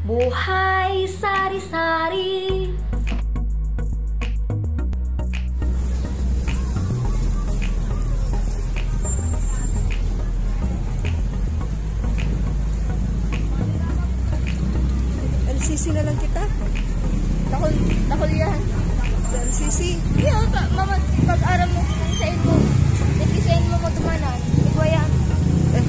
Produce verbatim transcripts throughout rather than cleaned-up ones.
Buhay Sari-Sari. L C C na lang kita. Takol, takol yan. L C C. Hindi, oh, pa, mama, pag-aram mo, kung saan mo, nagkisain mo mo tumanan, igwa yan. Eh.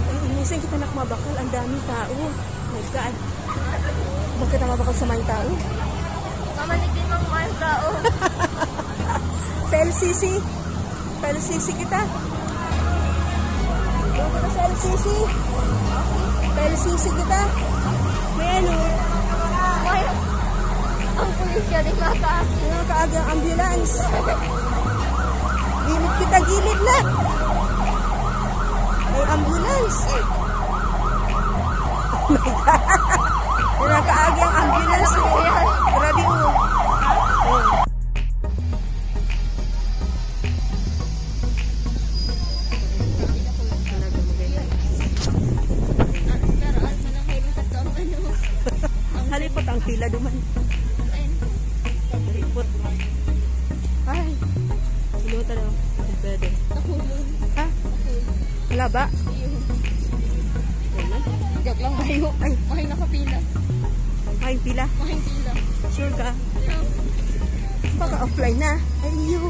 Ay, minsan kita nak mabakal, ang daming tao. My God. Bakit ang mabakal sa mga tao? Mamanik din mga tao. Sa L C C. Sa L C C kita. Doon kita sa L C C. Sa L C C kita. May ano? May, ang pulis yan, di makaakit. Di makaakit ang ambulance. Gilid kita, gilid na. May ambulance. Ay. Nakaagi ang ambulance, oh. Grabe, oh. Oh. Halipot ang pila duman. Halipot. Ay, iluta daw. Pwede. Nakulog. Ha? Nakulog. Wala ba? Iyo. Wala. Joke lang, bayo. Ay. Mahay nakapila. Mahay pila? Mahay pila. Sure ka? Yeah. Baka offline na. Ay, iyo.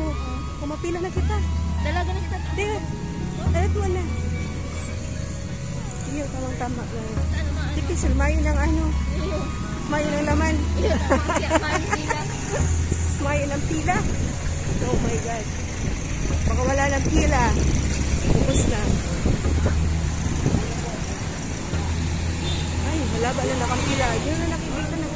Kumapila na kita. Dalaga na kita. Di. Dalaga na. Iyo, tamang-tama na. Ano, ma-, ano? Tipis, mayo ng ano. Iyo. Mayo ng laman. Iyo, tamang siya, mayo pila. Mayo ng pila. Oh my God. Baka wala ng pila. Ubus na. Ay, wala ba na nakapila? Yun na nakikita na.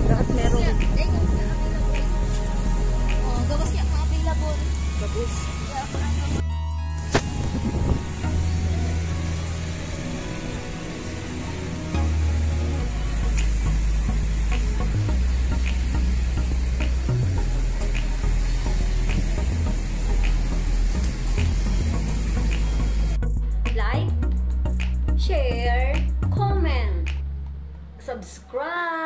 Lahat meron. Oh, gabos niya kung available. Gabos. Like, share, comment, subscribe.